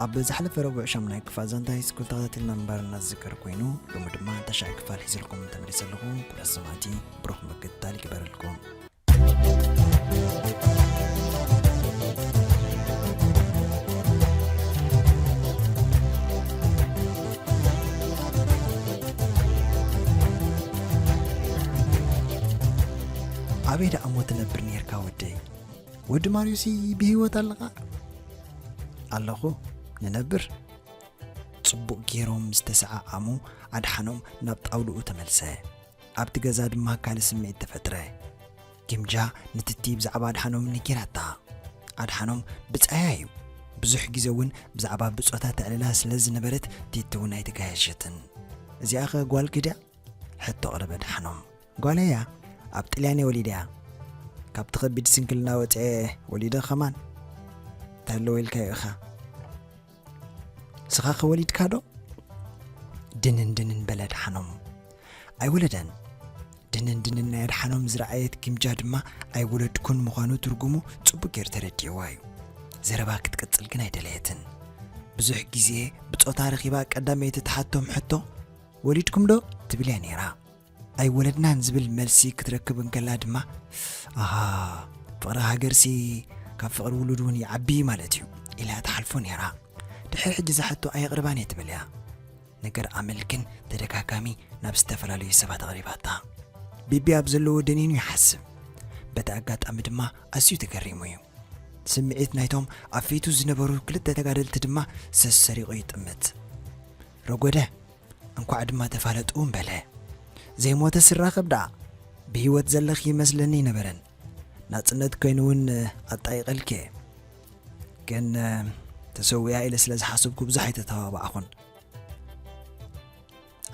ኣብ ዝሓለፈ ረቡዕ ሻሙናይ ክፋል ዛንታ ሃይስኩል ተኸታቲልና ምንባርና ዝዝከር ኮይኑ፣ ሎሚ ድማ ታሽዓይ ክፋል ሒዘልኩም ተመሊሰ ኣለኹ። ኩቡራት ሰማዕቲ፣ ብሩኽ ምክትታል ይግበረልኩም። ኣበይ ደኣ እሞ ትነብር ኔርካ ወደይ? ወዲ ማርዮሲ ብህይወት ኣለኻ? ኣለኹ፣ ንነብር። ጽቡቕ ገይሮም ምስ ተሰዓዓሙ ኣድሓኖም ናብ ጣውልኡ ተመልሰ። ኣብቲ ገዛ ድማ ካልእ ስምዒት ተፈጥረ። ግምጃ ንቲቲ ብዛዕባ ኣድሓኖም ነጊራታ። ኣድሓኖም ብጻያ እዩ። ብዙሕ ግዜ እውን ብዛዕባ ብጾታ ተዕልላ ስለ ዝነበረት ቲቲ እውን ኣይተጋየሸትን። እዚኣኸ ጓልኪ ድያ? ሕቶ ኣቕረበ ኣድሓኖም። ጓለይ እያ፣ ኣብ ጥልያን እየ ወሊደያ። ካብቲ ከቢድ ስንክልና ወጺኤ ወሊደ ኸማን። እንታይ ኣለዎ ኢልካዮ ኢኻ? ንስኻ ከ ወሊድካ ዶ? ድንን ድንን በለ ኣድሓኖም። ኣይወለደን። ድንን ድንን ናይ ኣድሓኖም ዝረኣየት ግምጃ ድማ ኣይወለድኩን ምዃኑ ትርጉሙ ጽቡቕ ገይሩ ተረዲእዋ እዩ። ዘረባ ክትቅጽል ግን ኣይደለየትን። ብዙሕ ግዜ ብጾታ ረኺባ ቀዳመይቲ ትሓቶም ሕቶ፣ "ወሊድኩም ዶ?" ትብል እያ ነይራ። "ኣይወለድናን" ዝብል መልሲ ክትረክብ እንከላ ድማ፣ "ኣሃ፣ ፍቕሪ ሃገርሲ ካብ ፍቕሪ ውሉድ እውን ይዓቢ ማለት እዩ" ኢላ ትሓልፎ ነይራ። ድሕሪ ሕጂ እዛ ሕቶ ኣየቕርባን እየ ትብል እያ። ነገር ኣመል ግን ተደጋጋሚ ናብ ዝተፈላለዩ ሰባት ኣቕሪባታ። ቢቢ ኣብ ዘለዎ ደኒኑ ይሓስብ። በቲ ኣጋጣሚ ድማ ኣዝዩ ተገሪሙ እዩ። ስምዒት ናይቶም ኣብ ፊቱ ዝነበሩ ክልተ ተጋደልቲ ድማ ሰሰሪቑ ይጥምት። ረጎደ፣ እንኳዕ ድማ ተፋለጡ በለ። ዘይሞተ ስራኸብ ደኣ ብህይወት ዘለኺ ይመስለኒ ኣይነበረን። ናጽነት ኮይኑ እውን ኣጣይቐልኪ እየ። ግን ተሰዊኣ ኢለ ስለ ዝሓሰብኩ ብዙሕ ኣይተተባባዕኹን።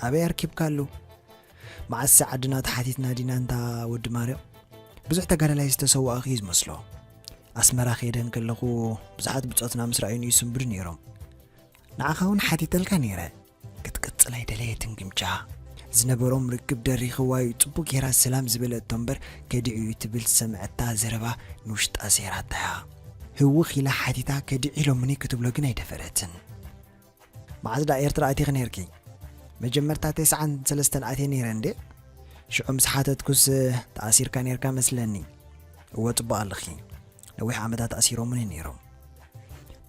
ኣበይ ኣርኪብካሉ? መዓስ ዓድና ተሓቲትና ዲና እንታ ወዲ ማርዮ? ብዙሕ ተጋዳላይ ዝተሰወኣኺ እዩ ዝመስሎ። ኣስመራ ከይደ እንከለኹ ብዙሓት ብጾትና ምስ ረኣዩኒ ይስንብዱ ነይሮም። ንዓኻ እውን ሓቲተልካ ነይረ። ክትቅጽል ኣይደለየትን ግምጃ። ዝነበሮም ርክብ ደሪኽዋ እዩ ጽቡቕ ጌራ ሰላም ዝበለቶ እምበር ከዲዑ እዩ ትብል ዝሰምዐታ ዘረባ ንውሽጣ ሰይራታ እያ። ህውኽ ኢላ ሓቲታ ከዲዑ ኢሎምኒ ክትብሎ ግን ኣይደፈረትን። መዓዝ ደኣ ኤርትራ ኣቲኺ ነይርኪ? መጀመርታ ተስዓን ሰለስተን ኣትየ ነይረ እንዴ? ሽዑ ምስ ሓተትኩስ ተኣሲርካ ነይርካ መስለኒ። እወ ጽቡቕ ኣለኺ። ነዊሕ ዓመታት ኣሲሮምኒ ነይሮም።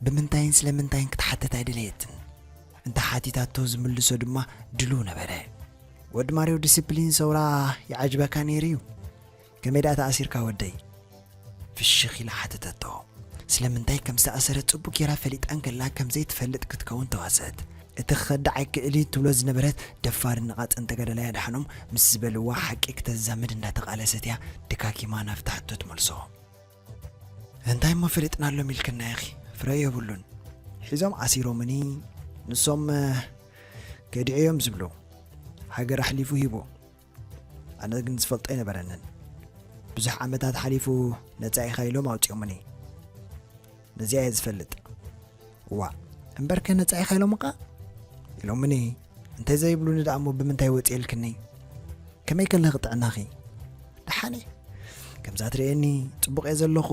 ብምንታይን ስለምንታይን ክትሓተት ኣይደለየትን። እንተ ሓቲታቶ ዝምልሶ ድማ ድሉው ነበረ። ወዲ ማርዮ ዲስፕሊን ሰውራ ይዓጅበካ ነይሩ እዩ። ከመይ ደኣ ተኣሲርካ ወደይ? ፍሽኽ ኢላ ሓተተቶ። ስለምንታይ ከም ዝተኣሰረ ጽቡቕ ጌራ ፈሊጣ እንከላ ከም ዘይትፈልጥ ክትከውን ተዋሰት። እቲ ክኸዳዕ ኣይክእል እዩ ትብሎ ዝነበረት ደፋርን ነቓጽን ተጋዳላይ ኣድሓኖም ምስ ዝበልዋ ሓቂ ክተዛምድ እንዳተቓለሰት እያ ደጋጊማ ናብታ ሕቶ ትመልሶ። እንታይ እሞ ፈሊጥናሎም ኢልክና ኢኺ? ፍረ የብሉን። ሒዞም ኣሲሮምኒ፣ ንሶም፣ እ፣ ከዲዑ እዮም ዝብሉ። ሃገር ኣሕሊፉ ሂቡ። ኣነ ግን ዝፈልጦ ኣይነበረንን። ብዙሕ ዓመታት ሓሊፉ ነጻ ኢኻ ኢሎም ኣውጺኦምኒ። ነዚኣ እየ ዝፈልጥ። ዋእ፣ እምበርከ ነጻ ኢኻ ኢሎምኻ? ኢሎምኒ። እንተዘይብሉኒ ደኣ እሞ ብምንታይ ወጺኤልክኒ? ከመይ ከለኺ ጥዕናኺ? ደሓን እየ። ከምዛ ትርእየኒ ጽቡቕ እየ ዘለኹ።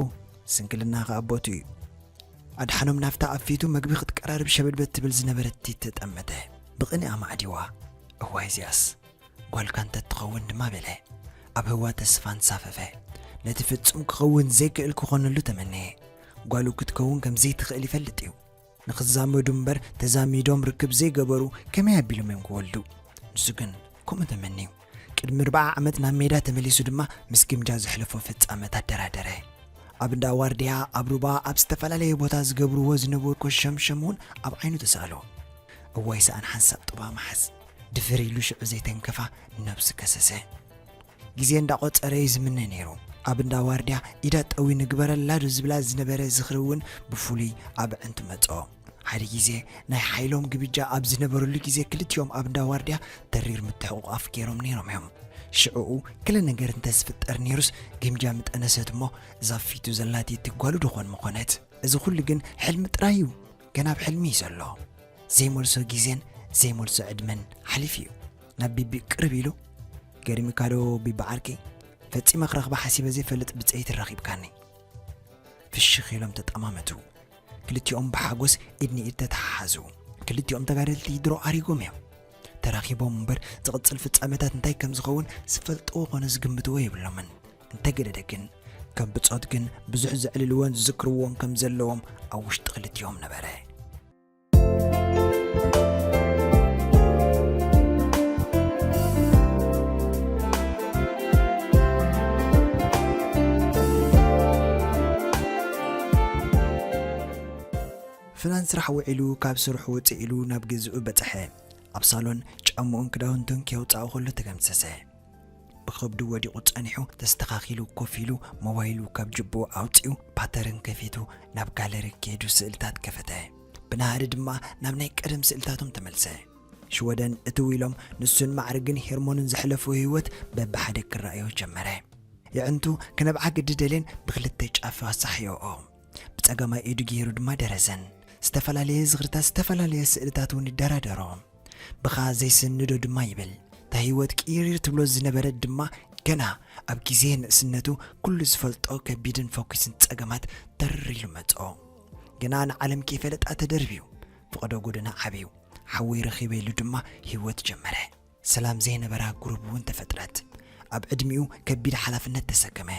ስንክልና ኸኣ ቦትኡ እዩ። ኣድሓኖም ናብታ ኣብ ፊቱ መግቢ ክትቀራርብ ሸበድበድ ትብል ዝነበረት ቲቲ ተጠመተ። ብቕንኢ ኣማዕዲዋ። እዋይ እዚኣስ ጓልካ እንተትኸውን ድማ በለ። ኣብ ህዋ ተስፋ ኣንሳፈፈ። ነቲ ፍጹም ክኸውን ዘይክእል ክኾነሉ ተመነየ። ጓሉ ክትከውን ከም ዘይትኽእል ይፈልጥ እዩ። ንኽዛመዱ እምበር ተዛሚዶም ርክብ ዘይገበሩ ከመይ ኣቢሎም እዮም ክወልዱ? ንሱ ግን ከምኡ ተመንዩ። ቅድሚ ኣርብዓ ዓመት ናብ ሜዳ ተመሊሱ ድማ ምስ ግምጃ ዘሕለፎ ፍጻመ ኣደራደረ። ኣብ እንዳ ዋርድያ፣ ኣብ ሩባ፣ ኣብ ዝተፈላለየ ቦታ ዝገብርዎ ዝነበሩ ኮሸምሸም እውን ኣብ ዓይኑ ተሳእሎ። እዋይ ሰኣን ሓንሳብ ጡባ መሓዝ። ድፍር ኢሉ ሽዑ ዘይተንከፋ ንነብሱ ከሰሰ። ግዜ እንዳቖጸረ እዩ ዝምነ ነይሩ። ኣብ እንዳ ዋርድያ ኢዳ ጠዊ ንግበረላ ዶ ዝብላ ዝነበረ ዝኽሪ እውን ብፍሉይ ኣብ ኣዕንቱ መጾ። ሓደ ግዜ ናይ ሓይሎም ግብጃ ኣብ ዝነበረሉ ግዜ ክልቲኦም ኣብ እንዳ ዋርድያ ተሪር ምትሕቑቓፍ ገይሮም ነይሮም እዮም። ሽዕኡ ገለ ነገር እንተዝፍጠር ነይሩስ ግምጃ ምጠነሰት እሞ እዛ ፊቱ ዘላ ቲቲ ጓሉ ዶ ኾን ምኾነት? እዚ ኩሉ ግን ሕልሚ ጥራይ እዩ። ገና ኣብ ሕልሚ እዩ ዘሎ። ዘይመልሶ ግዜን ዘይመልሶ ዕድመን ሓሊፉ እዩ። ናብ ቢቢ ቅርብ ኢሉ፣ "ገሪሙካ ዶ ቢቢ ዓርከይ? ፈጺመ ክረኽባ ሓሲበ ዘይፈልጥ ብጸይቲ ረኺብካኒ።" ፍሽኽ ኢሎም ተጠማመቱ። ክልቲኦም ብሓጎስ ኢድ ንኢድ ተተሓሓዙ። ክልቲኦም ተጋደልቲ ድሮ ኣሪጎም እዮም። ተራኺቦም እምበር ዝቕጽል ፍጻመታት እንታይ ከም ዝኸውን ዝፈልጥዎ ኮነ ዝግምትዎ የብሎምን። እንተገደደ ግን ከም ብጾት ግን ብዙሕ ዘዕልልዎን ዝዝክርዎን ከም ዘለዎም ኣብ ውሽጢ ክልቲኦም ነበረ። ፍናን ስራሕ ውዒሉ ካብ ስርሑ ውፅእ ኢሉ ናብ ገዝኡ በፀሐ። ኣብ ሳሎን ጫምኡን ክዳውንቱን ከየውፅኣ ከሎ ተገምሰሰ። ብኸብዱ ወዲቑ ጸኒሑ ተስተኻኺሉ ኮፍ ኢሉ ሞባይሉ ካብ ጅብኡ ኣውጺኡ ፓተርን ከፊቱ ናብ ጋለሪ ከይዱ ስእልታት ከፈተ። ብናህሪ ድማ ናብ ናይ ቀደም ስእልታቶም ተመልሰ። ሽወደን እትው ኢሎም ንሱን ማዕርግን ሄርሞንን ዘሕለፍዎ ህይወት በብሓደ ክረኣዮ ጀመረ። የዕንቱ ክነብዓ ግዲ ደልየን ብኽልተ ጫፍ ኣሳሕዮኦ። ብጸጋማይ ኢዱ ገይሩ ድማ ደረዘን። ዝተፈላለየ ዝኽርታት ዝተፈላለየ ስእልታት እውን ይደራደሮ። ብኻ ዘይስንዶ ድማ ይብል። እታ ህይወት ቅይርር ትብሎ ዝነበረት ድማ ገና ኣብ ግዜ ንእስነቱ ኩሉ ዝፈልጦ ከቢድን ፈኲስን ጸገማት ተር ኢሉ መጾ። ገና ንዓለም ከይፈለጣ ተደርብዩ። ፈቐዶ ጎደና ዓብዩ። ሓወይ ረኺበ ኢሉ ድማ ህይወት ጀመረ። ሰላም ዘይነበራ ጉሩብ እውን ተፈጥረት። ኣብ ዕድሚኡ ከቢድ ሓላፍነት ተሰከመ።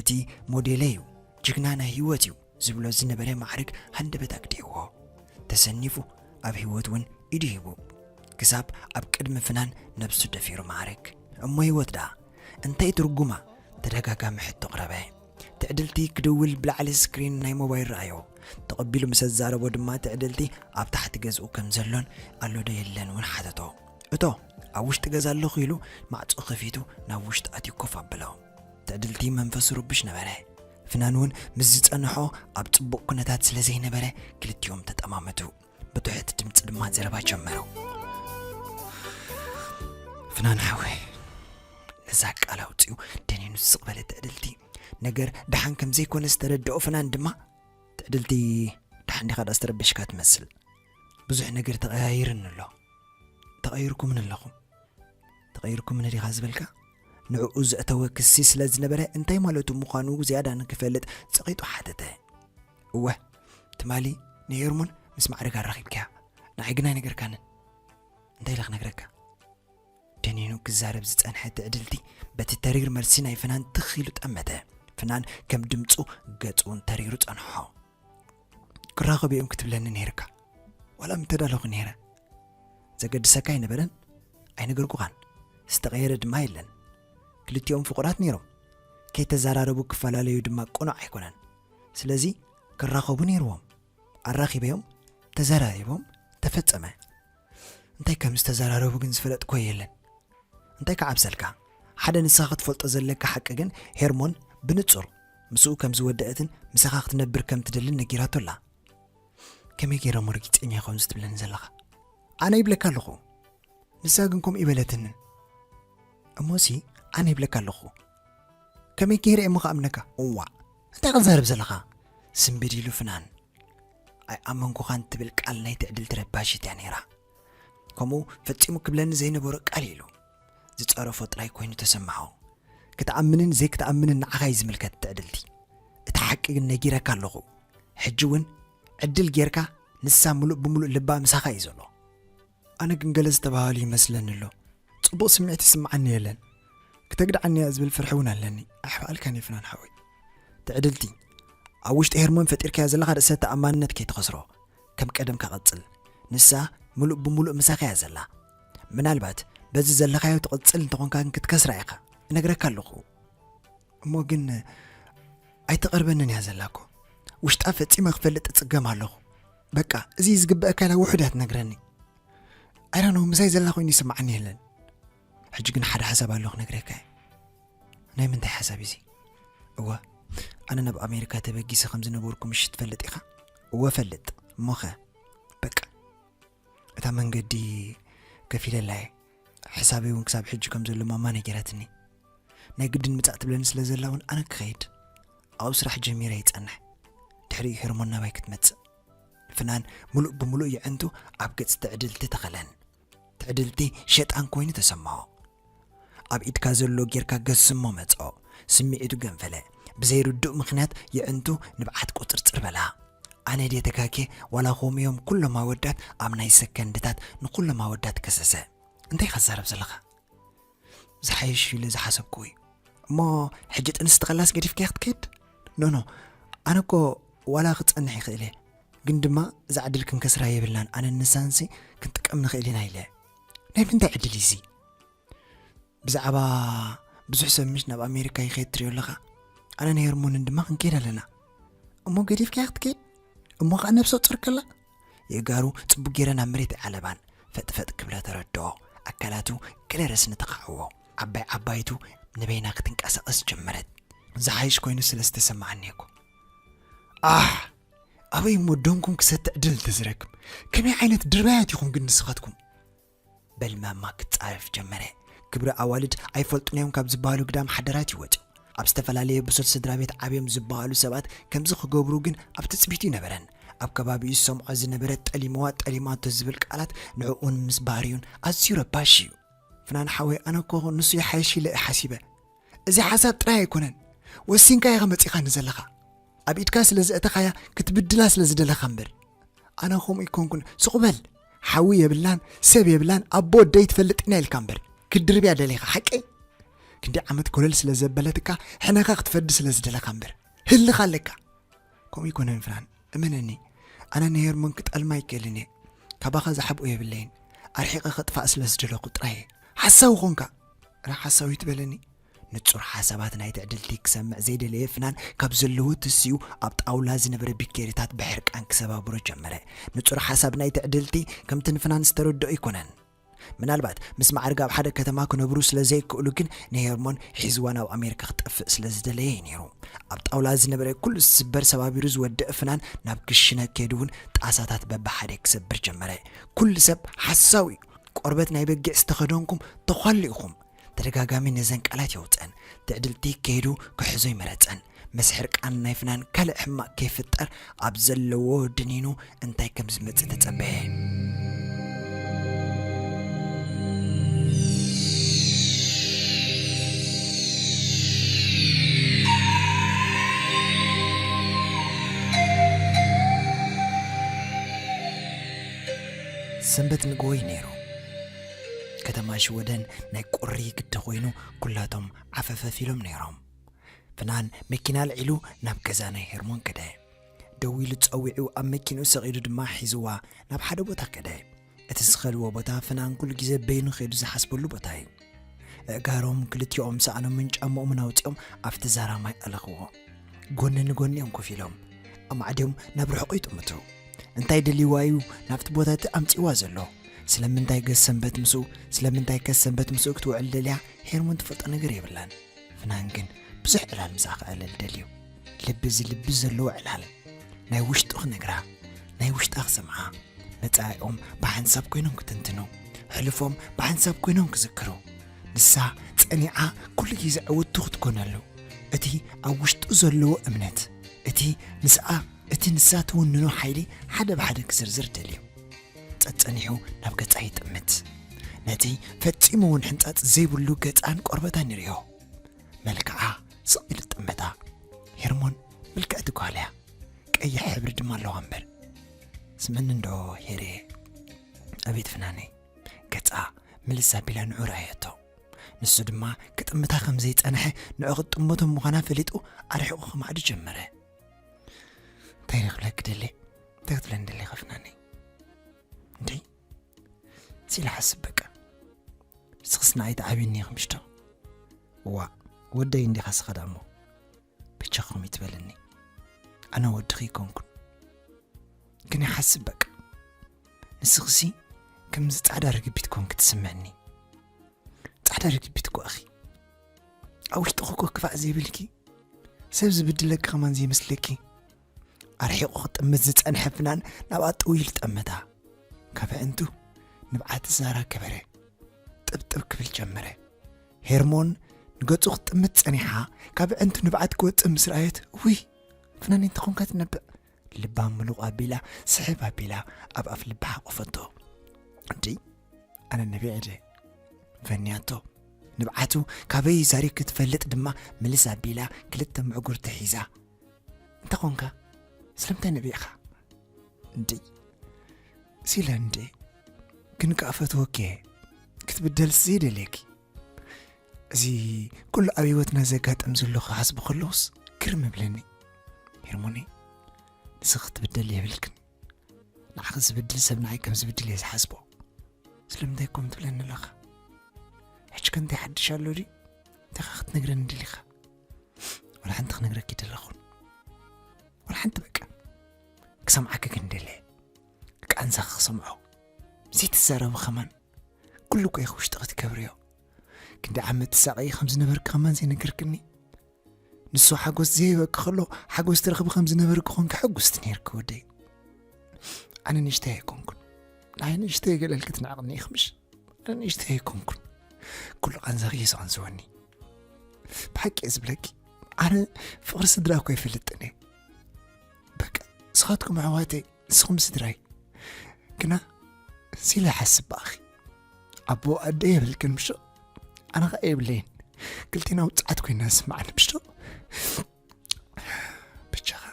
እቲ ሞዴለይ እዩ፣ ጅግና ናይ ህይወት እዩ ዝብሎ ዝነበረ ማዕርግ ሃንደበት ኣግዲእዎ። ተሰኒፉ ኣብ ህይወት እውን ኢዱ ሂቡ። ክሳብ ኣብ ቅድሚ ፍናን ነብሱ ደፊሩ ማዕርግ። እሞ ህይወት ደኣ እንታይ ትርጉማ? ተደጋጋሚ ሕቶ ቅረበ። ትዕድልቲ ክድውል ብላዕሊ ስክሪን ናይ ሞባይል ረኣዮ። ተቐቢሉ ምስ ኣዛረቦ ድማ ትዕድልቲ ኣብ ታሕቲ ገዝኡ ከም ዘሎን ኣሎ ዶ የለን እውን ሓተቶ። እቶ ኣብ ውሽጢ ገዛ ኣለኹ ኢሉ ማዕጾ ከፊቱ ናብ ውሽጢ ኣትዩ ኮፍ ኣበሎ። ትዕድልቲ መንፈሱ ርቡሽ ነበረ። ፍናን እውን ምስ ዝጸንሖ ኣብ ጽቡቕ ኩነታት ስለ ዘይነበረ ክልቲኦም ተጠማመቱ። ብትሑት ድምጺ ድማ ዘረባ ጀመሩ። ፍናን ሓወይ፣ ነዛ ቃል ኣውጺኡ ደኒኑ ስቕ በለ ትዕድልቲ። ነገር ደሓን ከም ዘይኮነ ዝተረድኦ ፍናን ድማ፣ ትዕድልቲ፣ ደሓን ዲኻ ደኣ ዝተረበሽካ ትመስል? ብዙሕ ነገር ተቐያይርኒ ኣሎ። ተቐይርኩምኒ ኣለኹም። ተቐይርኩምኒ ዲኻ ዝበልካ? ንዕኡ ዘእተወ ክሲ ስለ ዝነበረ እንታይ ማለቱ ምዃኑ ዝያዳ ንክፈልጥ ጸቒጡ ሓተተ። እወ፣ ትማሊ ንሄርሞን ምስ ማዕርግ ኣራኺብካያ። ንዓይ ግን ኣይነገርካንን። እንታይ ኢለ ክነግረካ? ደኒኑ ክዛረብ ዝጸንሐ ትዕድልቲ በቲ ተሪር መልሲ ናይ ፍናን ትኽ ኢሉ ጠመተ። ፍናን ከም ድምጹ ገጹ እውን ተሪሩ ጸንሖ። ክራኸቡ እዮም ክትብለኒ ነይርካ። ዋላ ምተዳለኹ ነይረ። ዘገድሰካ ኣይነበረን፣ ኣይነገርኩኻን። ዝተቐየረ ድማ የለን። ክልቲኦም ፍቑራት ነይሮም። ከይተዘራረቡ ክፈላለዩ ድማ ቅኑዕ ኣይኮነን። ስለዚ ክራኸቡ ነይርዎም። ኣራኺበዮም፣ ተዘራሪቦም፣ ተፈጸመ። እንታይ ከም ዝተዘራረቡ ግን ዝፈለጥኮ የለን። እንታይ ክዓብሰልካ? ሓደ ንስኻ ክትፈልጦ ዘለካ ሓቂ ግን ሄርሞን ብንጹር ምስኡ ከም ዝወደአትን ምሳኻ ክትነብር ከም ትደልን ነጊራቶ ኣላ። ከመይ ገይረ እሞ ርግጸኛ ከምዚ ትብለኒ ዘለኻ? ኣነ ይብለካ ኣለኹ። ንሳ ግን ከምኡ ይበለትንን። እሞሲ ኣነ ይብለካ ኣለኹ። ከመይ ገይረ እሞ ክኣምነካ? እዋእ፣ እንታይ ክትዛረብ ዘለኻ? ስንብድ ኢሉ ፍናን። ኣይኣመንኩኻን ትብል ቃል ናይ ትዕድልቲ ረባሺት እያ ነይራ። ከምኡ ፈጺሙ ክብለኒ ዘይነበሮ ቃል ኢሉ ዝጸረፎ ጥራይ ኮይኑ ተሰምዖ። ክትኣምንን ዘይክትኣምንን ንዓኻ እዩ ዝምልከት ትዕድልቲ። እቲ ሓቂ ግን ነጊረካ ኣለኹ። ሕጂ እውን ዕድል ጌርካ ንሳ ምሉእ ብምሉእ ልባ ምሳኻ እዩ ዘሎ። ኣነ ግን ገለ ዝተባህሉ ይመስለኒ ኣሎ። ጽቡቕ ስምዒት ይስምዓኒ የለን። ክተግድዓኒ እያ ዝብል ፍርሒ እውን ኣለኒ። ኣይሕብኣልካን እየ ፍናን ሓወይ። ትዕድልቲ፣ ኣብ ውሽጢ ሄርሞን ፈጢርካያ ዘለኻ ርእሰ ተኣማንነት ከይትኸስሮ። ከም ቀደምካ ቀጽል። ንሳ ምሉእ ብምሉእ ምሳኻ እያ ዘላ። ምናልባት በዚ ዘለኻዮ ትቕጽል እንተኾንካ ግን ክትከስራ ኢኻ። እነግረካ ኣለኹ። እሞ ግን ኣይትቐርበንን እያ ዘላ እኮ። ውሽጣ ፈጺመ ክፈልጥ እጽገም ኣለኹ። በቃ፣ እዚ እዩ ዝግበኣካ ኢላ ውሑድ እያ ትነግረኒ። ኣይ ዶንት ኖው፣ ምሳይ ዘላ ኮይኑ ይስምዓኒ የለን። ሕጂ ግን ሓደ ሓሳብ ኣሎ ክነግረካ እየ። ናይ ምንታይ ሓሳብ እዩ እዚ? እወ፣ ኣነ ናብ ኣሜሪካ ተበጊሰ ከም ዝነበርኩ ምሽ ትፈልጥ ኢኻ? እወ እፈልጥ። እሞኸ? በቃ፣ እታ መንገዲ ከፊለላ እየ። ሕሳበይ እውን ክሳብ ሕጂ ከም ዘሎ ማማ ነጊራትኒ። ናይ ግድን ምጻእ ትብለኒ ስለ ዘላ እውን ኣነ ክኸይድ። ኣብኡ ስራሕ ጀሚረ ይጸንሕ። ድሕሪኡ ሄርሞን ናባይ ክትመጽእ። ፍናን ምሉእ ብምሉእ የዕንቱ ኣብ ገጽ ትዕድልቲ ተኸለን። ትዕድልቲ ሸጣን ኮይኑ ተሰምዖ። ኣብ ኢድካ ዘሎ ጌርካ ገስሞ መጾ። ስምዒቱ ገንፈለ። ብዘይ ርዱእ ምኽንያት የዕንቱ ንብዓት ቁጽርጽር በላ። ኣነ ድየ ተጋግየ? ዋላ ከምኡ እዮም ኩሎም ኣወዳት ኣብ ናይ ሰከንድታት ንኩሎም ኣወዳት ከሰሰ? እንታይ ኢኻ ትዛረብ ዘለኻ? ዝሓይሽ ኢለ ዝሓሰብኩዎ እዩ። እሞ ሕጂ ጥንሲ ተቐላስ ገዲፍካያ ክትከይድ? ኖ፣ ኖ፣ ኣነ እኮ ዋላ ክጸንሕ ይኽእል እየ፣ ግን ድማ እዛ ዕድል ክንከስራ የብልናን። ኣነ ንሳንሲ ክንጥቀም ንኽእል ኢና ኢለ። ናይ ምንታይ ዕድል እዩ እዚ? ብዛዕባ ብዙሕ ሰብ ምሽ ናብ ኣሜሪካ ይኸይድ ትሪኦ ኣለኻ? ኣነን ሄርሞንን ድማ ክንከይድ ኣለና። እሞ ገዲፍካያ ክትከይድ? እሞ ኸዓ ነብሰ ጡር ከላ? የእጋሩ ጽቡቕ ገይረ ናብ መሬት ኣይዓለባን። ፈጥፈጥ ክብላ ተረድኦ። ኣካላቱ ገለ ረስኒ ተኻዕዎ። ዓባይ ዓባይቱ ንበይና ክትንቀሳቐስ ጀመረት። ዝሓይሽ ኮይኑ ስለ ዝተሰማዓኒ እኮ። ኣሕ! ኣበይ እሞ ደምኩም ክሰቲ ዕድል እንተዝረክብ? ከመይ ዓይነት ድርባያት ኢኹም ግን ንስኻትኩም? በልማማ ክትጻረፍ ጀመረ። ክብሪ ኣዋልድ ኣይፈልጡን እዮም ካብ ዝበሃሉ ግዳም ሓደራት እዩ ወጺኡ። ኣብ ዝተፈላለየ ብሱል ስድራ ቤት ዓብዮም ዝበሃሉ ሰባት ከምዚ ክገብሩ ግን ኣብ ትጽቢት ይነበረን። ኣብ ከባቢኡ ዝሰምዖ ዝነበረ ጠሊምዋ ጠሊማቶ ዝብል ቃላት ንዕኡን ምስ ባህሪኡን ኣዝዩ ረባሺ እዩ። ፍናን ሓወይ፣ ኣነ እኮ ንሱ ይሓይሽ ኢለ እየ ሓሲበ። እዚ ሓሳብ ጥራይ ኣይኮነን፣ ወሲንካ ኢኻ መጺኻኒ ዘለኻ። ኣብ ኢድካ ስለ ዘእተኻያ ክትብድላ ስለ ዝደለኻ እምበር። ኣነ ከምኡ ይኮንኩን። ስቕ በል። ሓዊ የብላን፣ ሰብ የብላን፣ ኣቦ ወደይ ትፈልጥ ኢና ኢልካ እምበር። ክትድርብያ ደሊኻ፣ ሓቀይ? ክንዲ ዓመት ኮለል ስለ ዘበለትካ፣ ሕነኻ ክትፈዲ ስለ ዝደለኻ እምበር። ህልኽ ኣለካ። ከምኡ ይኮነን ፍናን፣ እመነኒ። ኣነ ንሄርሞን ክጠልማ ኣይክእልን እየ። ካባኻ ዝሓብኦ የብለይን። ኣርሒቐ ከጥፋእ ስለ ዝደለኹ ጥራይ እየ። ሓሳዊ ኾንካ። ራ ሓሳዊ ትበለኒ? ንጹር ሓሳባት ናይ ትዕድልቲ ክሰምዕ ዘይደለየ ፍናን ካብ ዘለዎ ትስኡ ኣብ ጣውላ ዝነበረ ቢኬሪታት ብሕርቃን ክሰባብሮ ጀመረ። ንጹር ሓሳብ ናይ ትዕድልቲ ከምቲ ንፍናን ዝተረድኦ ኣይኮነን። ምናልባት ምስ ማዕርግ ኣብ ሓደ ከተማ ክነብሩ ስለ ዘይክእሉ ግን ንሄርሞን ሒዝዋ ናብ ኣሜሪካ ክጠፍእ ስለ ዝደለየ እዩ ነይሩ። ኣብ ጣውላ ዝነበረ ኩሉ ዝስበር ሰባቢሩ ዝወድእ ፍናን ናብ ክሽነ ከይዱ እውን ጣሳታት በብሓደ ክሰብር ጀመረ። ኩሉ ሰብ ሓሳዊ እዩ። ቆርበት ናይ በጊዕ ዝተኸደንኩም ተዃሉ ኢኹም። ተደጋጋሚ ነዘን ቃላት የውፀን። ትዕድልቲ ከይዱ ክሕዞ ይመረፀን። ምስ ሕርቃን ናይ ፍናን ካልእ ሕማቕ ከይፍጠር ኣብ ዘለዎ ድኒኑ እንታይ ከም ዝመጽእ ተጸበየ። ሰንበት ንግሆ እዩ ነይሩ። ከተማ ሽወደን ናይ ቁሪ ግዲ ኮይኑ ኩላቶም ዓፈፈፍ ኢሎም ነይሮም። ፍናን መኪና ኣልዒሉ ናብ ገዛ ናይ ሄርሞን ከደ። ደዊሉ ጸዊዑ ኣብ መኪንኡ ሰቒሉ ድማ ሒዝዋ ናብ ሓደ ቦታ ከደ። እቲ ዝኸድዎ ቦታ ፍናን ኩሉ ግዜ በይኑ ከይዱ ዝሓስበሉ ቦታ እዩ። ኣእጋሮም ክልቲኦም ሰኣኖምን ጫምኦምን ኣውጺኦም ኣብቲ ዛራ ማይ ኣለኽዎ። ጎኒ ንጎኒ እዮም ኮፍ ኢሎም። ኣማዕድዮም ናብ ርሑቕ ይጥምቱ። እንታይ ደልይዋ እዩ ናብቲ ቦታ እቲ ኣምጺእዋ ዘሎ? ስለምንታይ ገስ ሰንበት ምስኡ፣ ስለምንታይ ከስ ሰንበት ምስኡ ክትውዕል ደልያ ሄርሞን ትፈልጦ ነገር የብላን። ፍናን ግን ብዙሕ ዕላል ምሳኣ ክዕልል ደልዩ። ልቢ እዚ ልቢ ዘለዎ ዕላል። ናይ ውሽጡ ክነግራ፣ ናይ ውሽጣ ክሰምዓ። መጻኢኦም ብሓንሳብ ኮይኖም ክትንትኑ፣ ሕሉፎም ብሓንሳብ ኮይኖም ክዝክሩ። ንሳ ጸኒዓ ኩሉ ግዜ ዕውትቲ ክትኮነሉ። እቲ ኣብ ውሽጡ ዘለዎ እምነት፣ እቲ ምስኣ፣ እቲ ንሳ ትውንኖ ሓይሊ ሓደ ብሓደ ክዝርዝር ደልዩ። ጸጸኒሑ ናብ ገጻ ይጥምት። ነቲ ፈጺሙ እውን ሕንጻጽ ዘይብሉ ገጻን ቆርበታን ይርእዮ። መልክዓ ስቕ ኢሉ ጥመታ። ሄርሞን ምልክዕቲ ጓል እያ። ቀይሕ ሕብሪ ድማ ኣለዋ እምበር። ስምዕኒ እንዶ ሄሬ። ኣቤት ፍናነይ። ገጻ ምልስ ኣቢላ ንዑ ረኣየቶ። ንሱ ድማ ክጥምታ ከም ዘይጸንሐ ንዑ ክትጥምቶ ምዃና ፈሊጡ ኣርሒቑ ክማዕዱ ጀመረ። እንታይ ኢለ ክብለኪ ደልየ? እንታይ ክትብለኒ ደሊኻ ፍናነይ? እንዴ? ሲላ ሓስብ በቃ። ንስኽስ ንዓይ ትዓብይኒ ኢኺ ምሽቶ? እዋእ፣ ወደይ እንዲኻ ስኻ ደኣ እሞ። ብቻ ከምኡ ትበለኒ። ኣነ ወድኺ ኣይኮንኩን። ግን ይሓስብ በቃ። ንስኽሲ ከምዚ ጻዕዳ ርግቢት ኮንኪ ትስምዕኒ። ጻዕዳ ርግቢት እኮ ኢኺ። ኣብ ውሽጥኺ እኮ ክፋእ ዘይብልኪ፣ ሰብ ዝብድለኪ ከማን ዘይመስለኪ። ኣርሒቑ ክጥምት ዝጸንሐ ፍናን ናብኣ ጥው ኢሉ ጠመታ። ካብ ኣዕንቱ ንብዓት ዛራ ከበረ። ጥብጥብ ክብል ጀመረ። ሄርሞን ንገጹ ክትጥምት ጸኒሓ፣ ካብ ኣዕንቱ ንብዓት ክወጽእ ምስ ረኣየት፣ ውይ፣ ፍናን እንታይ ኮንካ ትነብዕ? ልባ ምሉቕ ኣቢላ፣ ስሕብ ኣቢላ ኣብ ኣፍ ልባ ሓቆፈቶ። እንዲ ኣነ ነቢዐ ድየ? ፈንያቶ። ንብዓቱ ካበይ ዛሪ ክትፈልጥ ድማ ምልስ ኣቢላ ክልተ ምዕጉርቲ ሒዛ። እንታይ ኾንካ? ስለምንታይ ነቢዕኻ? እንድይ፣ ሲለ እንድይ፣ ግን ከኣ ፈትወኪ እየ። ክትብደልሲ ዘይደልየኪ። እዚ ኩሉ ኣብ ህይወትና ዘጋጥም ዘሎ ክሓስቦ ከለኹስ ግርም ይብለኒ። ሄርሞኒ፣ ንስኺ ክትብደሊ የብልክን። ንዓኺ ዝብድል ሰብ ንዓይ ከም ዝብድል እየ ዝሓስቦ። ስለምንታይ ከምኡ ትብለኒ ኣለኻ? ሕጂ ከ እንታይ ሓድሽ ኣሎ ድዩ? እንታይ ኸ ክትነግረኒ ደሊኻ? ዋላ ሓንቲ ክነግረኪ ደለኹን። ዋላ ሓንቲ በቃ። ክሰምዓኪ ግን ደልየ። ቃንዛኺ ክሰምዖ። ዘይትዛረቢ ከማን። ኩሉ እኮ ኢኺ ውሽጥኺ ትገብርዮ። ክንደይ ዓመት ትሳቐዪ ከም ዝነበርኪ ከማን ዘይነገርክኒ። ንሱ ሓጎስ ዝህበኪ ከሎ፣ ሓጎስ ትረኽቢ ከም ዝነበርኪ ኮንኪ ሕጉስቲ ነይርኪ ወደይ። ኣነ ንእሽተይ ኣይኮንኩን። ንዓይ ንእሽተይ ገለ ኢልኪ ትንዕቕኒ ኢኺ ምሽ? ኣነ ንእሽተይ ኣይኮንኩን። ኩሉ ቃንዛኺ እዩ ዝቐንዝወኒ። ብሓቂ እየ ዝብለኪ፣ ኣነ ፍቕሪ ስድራ እኮ ኣይፈልጥን እየ። በቃ፣ ንስኻትኩም ኣሕዋተይ፣ ንስኹም ስድራይ። ግና ሲለ ይሓስብ ብኣኺ። ኣቦ ኣደ የብልክን ምሽ? ኣነ ኸኣ የብለይን። ክልቴና ውጽዓት ኮይና ዝስምዓኒ ምሽ? ብቻኻ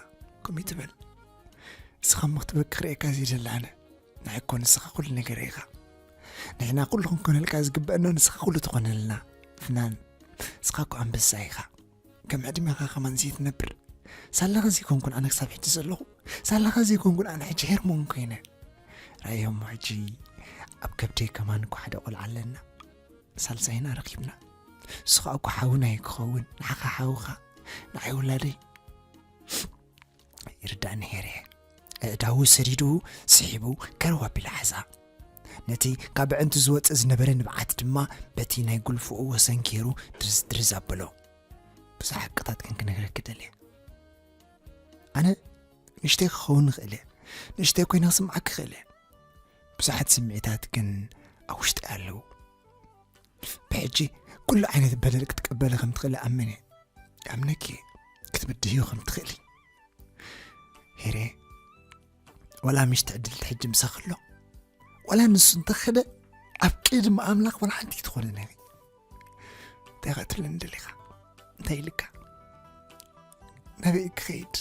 ከምኡ ትበል። ንስኻ እሞ ክትበኪ ክርእየካ ዘይደሊ ኣነ። ንዓይ እኮ ንስኻ ኩሉ ነገር ኢኻ። ንሕና ኩሉ ክንኮነልካ ዝግበአና ንስኻ ኩሉ ትኾነልና። ፍናን፣ ንስኻ እኮ ኣንበሳ ኢኻ። ከም ዕድሜኻ ከማን ዘይትነብር። ሳላኻ ዘይኮንኩን ኣነ ክሳብ ሕጂ ዘለኹ። ሳላኻ ዘይኮንኩን ኣነ ሕጂ ሄርሞን ኮይነ። ራእዮ እሞ ሕጂ ኣብ ከብደይ ከማን እኮ ሓደ ቆልዓ ኣለና። ሳልሳይና ረኺብና። ንሱ ኸኣ እኮ ሓውና እዩ ክኸውን። ንዓኻ ሓውኻ፣ ንዓይ ውላደይ። ይርዳእኒ ሄሬ። ኣእዳዉ ሰዲዱ ስሒቡ ከረው ኣቢሉ ሓዛ። ነቲ ካብ ኣዕንቱ ዝወጽእ ዝነበረ ንብዓት ድማ በቲ ናይ ጉልፍኡ ወሰን ገይሩ ድርዝ ድርዝ ኣበሎ። ብዙሕ ሓቅታት ግን ክነግረኪ ደልየ። ኣነ ንእሽተይ ክኸውን እኽእል እየ። ንእሽተይ ኮይነ ክስምዓኪ እኽእል እየ። ብዙሓት ስምዒታት ግን ኣብ ውሽጠይ ኣለዉ። ብሕጂ ኩሉ ዓይነት በደል ክትቅበሊ ከም ትኽእሊ እኣምን እየ። ይኣምነኪ እየ ክትብድህዮ ከም ትኽእሊ። ሄሬ፣ ዋላ ምሽቲ ዕድል ትሕጂ ምሳኺ ኣሎ። ዋላ ንሱ እንተኸደ ኣብ ቅድሚ ኣምላኽ ዋላ ሓንቲ ኣይትኾንን ኢኺ። እንታይ ኸ ትብለኒ ደሊኻ? እንታይ ኢልካ? ናበይ ክኸይድ?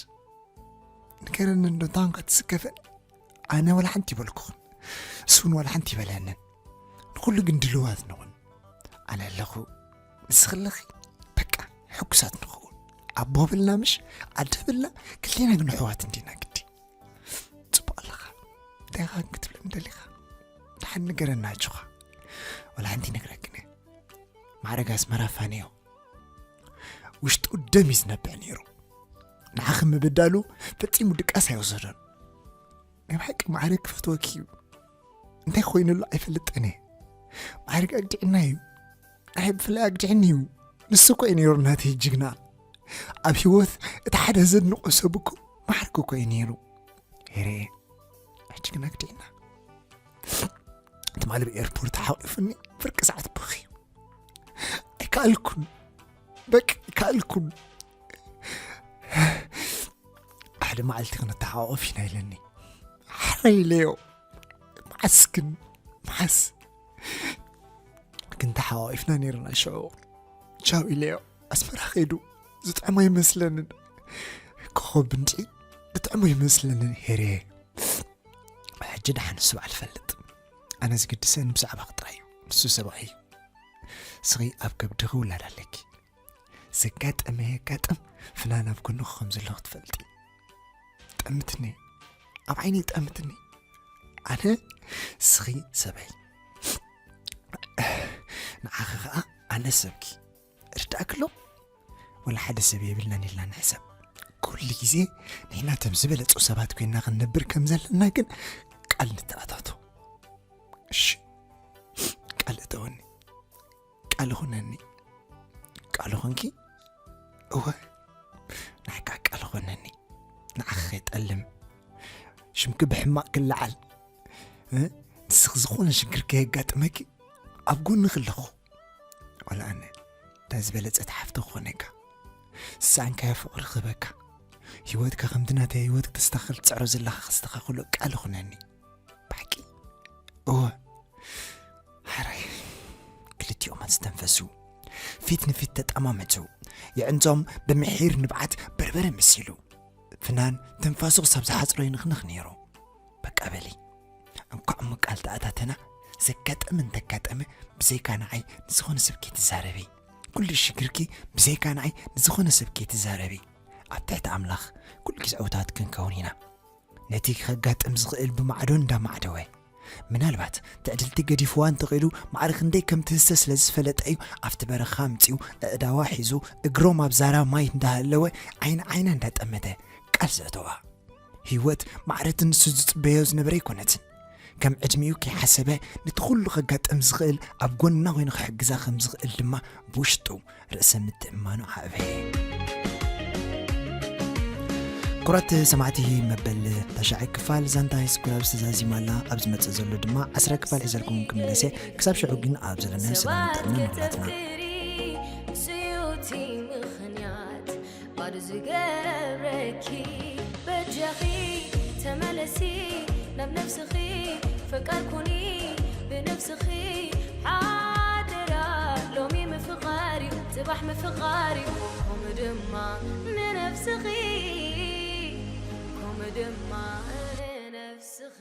ንገረኒ እንዶ፣ እንታይ ኾንካ ትስከፈኒ? ኣነ ዋላ ሓንቲ ይበልኩኹን፣ እሱ እውን ዋላ ሓንቲ ይበለንን። ንኹሉ ግን ድልዋት ንኹን። ኣነ ኣለኹ፣ ንስኺ ኣለኺ፣ በቃ ሕጉሳት ንኸውን። ኣቦ ብልና ምሽ፣ ኣደ ብልና፣ ክልቴና ግን ኣሕዋት እንዲና ግዲ። ጽቡቕ ኣለኻ። እንታይ ኸ ክትብለኒ ደሊኻ? ደሓን ንገረና ኣጆኻ። ዋላ ሓንቲ ይነግረክን እየ። ማዕረግ ኣስመራ ፋንዮ። ውሽጡ ደም እዩ ዝነብዕ ነይሩ። ንዓኺ ምብዳሉ ፈጺሙ ድቃስ ኣይወሰዶን። ናይ ብሓቂ ማዕረግ ክፈትወኪ እዩ። እንታይ ኮይኑሉ ኣይፈልጥን እየ። ማዕረግ ኣግዲዕና እዩ። ኣይ ብፍላይ ኣግዲዕኒ እዩ። ንሱ እኮ እዩ ነይሩ ናተይ ጅግና። ኣብ ህይወት እቲ ሓደ ዘድንቆ ሰብ እኮ ማዕረግ እኮ እዩ ነይሩ። ሄሬ፣ ሕጂ ግን ኣግዲዕና። ትማሊ ብኤርፖርት ሓቂፉኒ ፍርቂ ሰዓት በኺ። ኣይከኣልኩን። በቃ ኣይከኣልኩን። ሓደ መዓልቲ ክንተሓቋቆፍ ኢና ኢለኒ። ሓራይ ኢለዮ። መዓስ ግን፣ መዓስ? ግን ተሓቋቂፍና ነይርና ሽዑ። ቻው ኢለዮ። ኣስመራ ከይዱ ዝጥዕሞ ኣይመስለንን። ኮኾብ ብንጪ ዝጥዕሞ ኣይመስለንን ሄሬ። ሕጂ ደሓን ንሱ በዓል ፈልጥ። ኣነ ዝግድሰኒ ብዛዕባኺ ጥራይ እዩ። ንሱ ሰብኣይ እዩ። እስኺ ኣብ ከብድኺ ውላድ ኣለኪ። ዘጋጠመ የጋጥም፣ ፍናን ኣብ ጎንኺ ከም ዘለኹ ትፈልጢ። ጠምትኒ፣ ኣብ ዓይነይ ጠምትኒ። ኣነ እስኺ ሰበይ፣ ንዓኺ ኸኣ ኣነ ሰብኪ። ርዳእኪ ኣሎ? ወላ ሓደ ሰብ የብልናን ኢልና ንሕሰብ። ኩሉ ግዜ ንሕና እቶም ዝበለጹ ሰባት ኮይንና ክንነብር ከም ዘለና ግን ቃል ንተኣታቶ። እሺ፣ ቃል እተወኒ። ቃል ኹነኒ። ቃል ኹንኪ? እወ፣ ንዓካ ቃል ኹነኒ። ንዓኺ ከይጠልም፣ ሽምኪ ብሕማቕ ክለዓል፣ እ? ንስኺ ዝኾነ ሽግር ከየጋጥመኪ ኣብ ጎንኺ ኣለኹ። ዋላ ኣነ እታ ዝበለጸት ሓፍቲ ክኾነካ፣ ዝሰኣንካዮ ፍቕሪ ክህበካ፣ ህይወትካ ከምቲ ናተይ ህይወት ክተስተኻኽል ትጽዕሮ ዘለኻ ከስተኻኽሎ ቃል ኹነኒ። ብሓቂ? እወ። ሓራይ። ክልቲኦም ኣስተንፈሱ። ፊት ንፊት ተጠማመቱ። የዕንቶም ብምሒር ንብዓት በርበረ መሲሉ። ፍናን ትንፋሱ ክሳብ ዝሓጽሮ ይንኽንኽ ነይሩ። ኣበሊ። እንኳዕ እሞ ቃል ተኣታተና። ዘጋጠመ እንተጋጠመ ብዘይካ ንዓይ ንዝኾነ ሰብ ከይትዛረቢ። ኩሉ ሽግርኪ ብዘይካ ንዓይ ንዝኾነ ሰብ ከይትዛረቢ። ኣብ ትሕቲ ኣምላኽ ኩሉ ግዜ ዕውታት ክንከውን ኢና። ነቲ ከጋጥም ዝኽእል ብማዕዶ እንዳማዕደወ፣ ምናልባት ትዕድልቲ ገዲፍዋ እንተኽኢሉ ማዕረ ክንደይ ከም ትህሰ ስለ ዝፈለጠ እዩ ኣብቲ በረኻ ኣምጺኡ ኣእዳዋ ሒዙ እግሮም ኣብ ዛራ ማይ እንዳሃለወ ዓይኒ ዓይና እንዳጠመተ ቃል ዘእተዋ። ህይወት ማዕረቲ ንሱ ዝጽበዮ ዝነበረ ኣይኮነትን። ከም ዕድሚኡ ከይሓሰበ ነቲ ኩሉ ከጋጥም ዝኽእል ኣብ ጎንና ኮይኑ ክሕግዛ ከም ዝኽእል ድማ ብውሽጡ ርእሰ ምትእምማኑ ዓበየ። ክቡራት ሰማዕቲ፣ መበል ተሽዓይ ክፋል ዛንታ ሃይስኩል ኣብ ዝተዛዚማ ኣላ። ኣብ ዝመጽእ ዘሎ ድማ ዓስራ ክፋል ሒዘልኩም ክምለስ እየ። ክሳብ ሽዑ ግን ኣብ ዘለናዮ ሰላም ጥዕና ንኹላትና። ባዶ ዝገብረኪ በጃኺ ተመለሲ ናብ ነፍስኺ ፈቃር ኩኒ ብነፍስኺ ሓደራ ሎሚ ምፍቓር እዩ ጽባሕ ምፍቓር እዩ ከምኡ ድማ ንነፍስኺ ከምኡ ድማ ንነፍስኺ